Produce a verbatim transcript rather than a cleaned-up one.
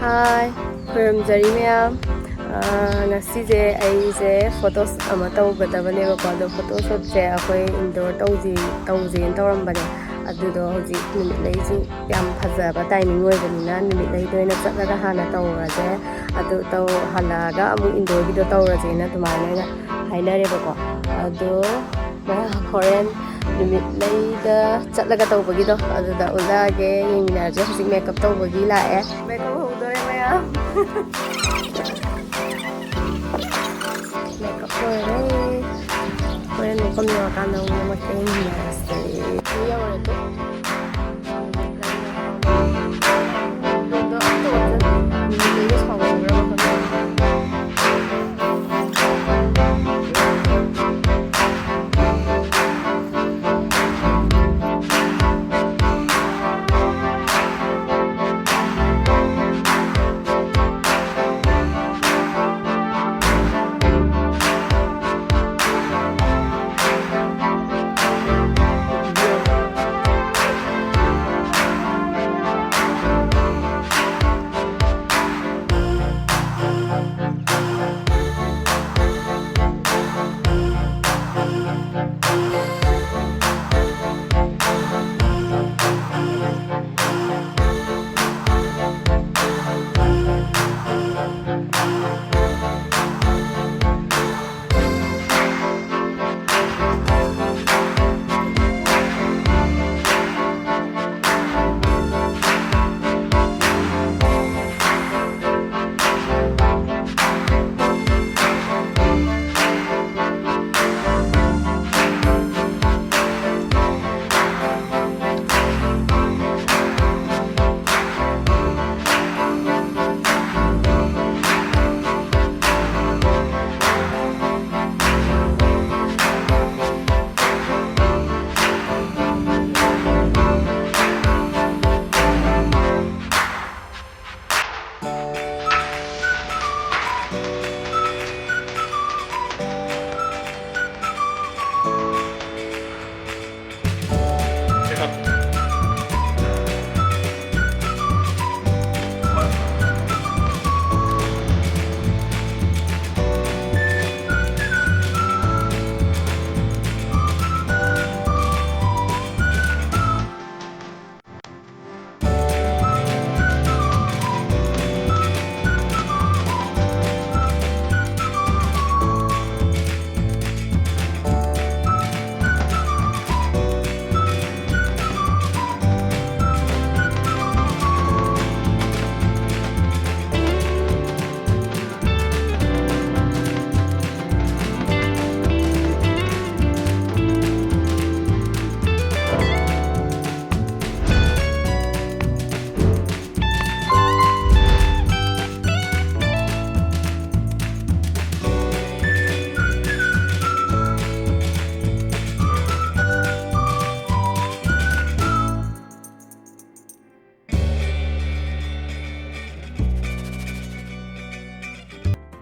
ꯍꯥꯏ, ꯈꯨꯔꯨꯝꯖꯔꯤ ꯃꯌꯥꯝ꯫ ꯑꯥ, ꯉꯁꯤꯁꯦ ꯑꯩꯁꯦ ꯐꯣꯇꯣ ꯁꯨꯠ ꯑꯃ ꯇꯧꯒꯗꯕꯅꯦꯕꯀꯣ, ꯑꯗꯣ ꯐꯣꯇꯣ ꯁꯨꯠꯁꯦ ꯑꯩꯈꯣꯏ ꯏꯟꯗꯣꯔ ꯇꯧꯁꯤ, ꯇꯧꯁꯦꯅ ꯇꯧꯔꯝꯕꯅꯦ꯫ ꯑꯗꯨꯗꯣ ꯍꯧꯖꯤꯛ ꯅꯨꯃꯤꯠ ꯂꯩꯁꯨ ꯌꯥꯝ ꯐꯖꯕ ꯇꯥꯏꯃꯤꯡ ꯑꯣꯏꯕꯅꯤꯅ, ꯅꯨꯃꯤꯠ ꯂꯩꯗ ꯑꯣꯏꯅ ꯆꯠꯂꯒ ꯍꯥꯟꯅ ꯇꯧꯔꯁꯦ, ꯑꯗꯨ ꯇꯧ-, ꯍꯜꯂꯛꯑꯒ ꯑꯃꯨꯛ ꯏꯟꯗꯣꯔꯒꯤꯗꯣ ꯇꯧꯔꯁꯦꯅ ꯑꯗꯨꯃꯥꯏꯅ ꯑꯣꯏꯅ ꯍꯥꯏꯅꯔꯦꯕꯀꯣ꯫ ꯑꯗꯣ ꯃꯌꯥꯝ ꯍꯣꯔꯦꯟ ꯅꯨꯃꯤꯠ ꯂꯩꯗ ꯆꯠꯂꯒ ꯇꯧꯕꯒꯤꯗꯣ ꯑꯗꯨꯗ ꯎꯠꯂꯛꯑꯒꯦ, ꯌꯦꯡꯃꯤꯟꯅꯔꯁꯦ꯫ ꯍꯧꯖꯤꯛ ꯃꯦꯀꯞ ꯇꯧꯕꯒꯤ ꯂꯥꯛꯑꯦ꯫ ꯃꯦꯀꯞ ꯍꯧꯗꯣꯔꯦ ꯃꯌꯥꯝ꯫ ꯃꯦꯀꯞ ꯂꯣꯏꯔꯦ꯫ ꯍꯣꯔꯦꯟ ꯃꯐꯝ ꯌꯧꯔꯀꯥꯟꯗ ꯑꯃꯨꯛ ꯅꯝꯃꯛꯀꯦ, ꯌꯦꯡꯃꯤꯟꯅꯔꯁꯦ꯫ ꯌꯧꯔꯦ ꯑꯗꯣ꯫